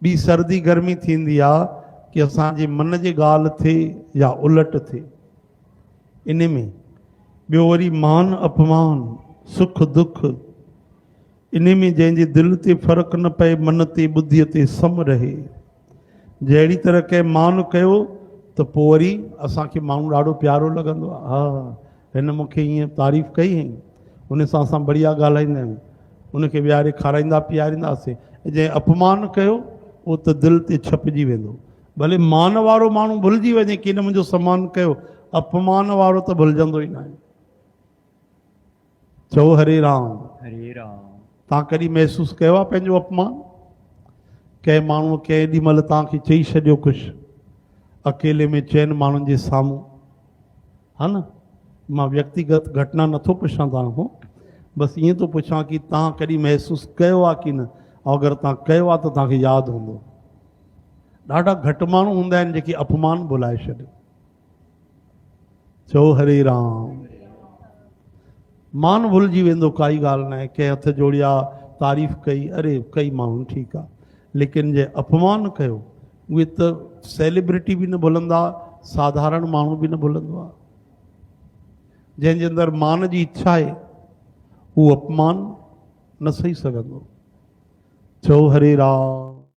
ٻي سردي گرمي ٿيندي آ ڪي اسان جي من جي ڳالهه ٿئي يا الٽ ٿئي. انهي ۾ ٻيو وري مان اپمان، سک دک، انهي ۾ جنهن جي دل تي فرق نه پئي، من تي ٻڌيء تي سم رهي. جهڙي طرح ڪنهن مان ڪيو ته پوء وري اسان کي ماڻهو ڏاڍو پيارو لڳندو آ. ها هن مون کي ائين تعريف ڪئي هئي، ان سان اسان بڙيا ڳالهائيندا آهيون، ان کي ويهاري کارائيندا پيارينداسين ۽ جنهن اپمان ڪيو اهو ته دل تي ڇپجي ويندو. ڀلي مان وارو ماڻهو ڀلجي وڃي ڪي هن منهنجو سمان ڪيو، اپمان وارو ته ڀلجندو ئي ناهي. چئو هري رام. هري رام. توهان ڪڏهن محسوس ڪيو آهي پنهنجو اپمان؟ ڪنهن ماڻهوء ڪيڏي مهل توهان کي چئي ڇڏيو ڪجهه اڪيلي ۾ چئن ماڻهن جي سامهون ها نه؟ مان ويڪتيگت گهٽنا نٿو پڇان توهان کان بس ائين ٿو پڇان ڪي توهان ڪڏهن محسوس ڪيو آهي ڪي نه ۽ اگر توهان ڪيو آهي ته توهان کي ياد هوندو. ڏاڍا گهٽ ماڻهو هوندا آهن جيڪي اپمان ڀلائي ڇڏين. چئو هري رام. مان ڀلجي ويندو ڪائي ڳالهه ناهي ڪنهن هٿ جوڙيا تعريف ڪئي اري ڪئي ماڻهن ٺيڪ آ ليڪن جنهن اپمان ڪيو اهي ته سيليبرٽي به نه ڀلندا ساڌارڻ ماڻهو به نه ڀلندو آ جنهن جي اندر مان جي اڇا آهي اهو اپمان نه سهي سگهندو چئو هري رام.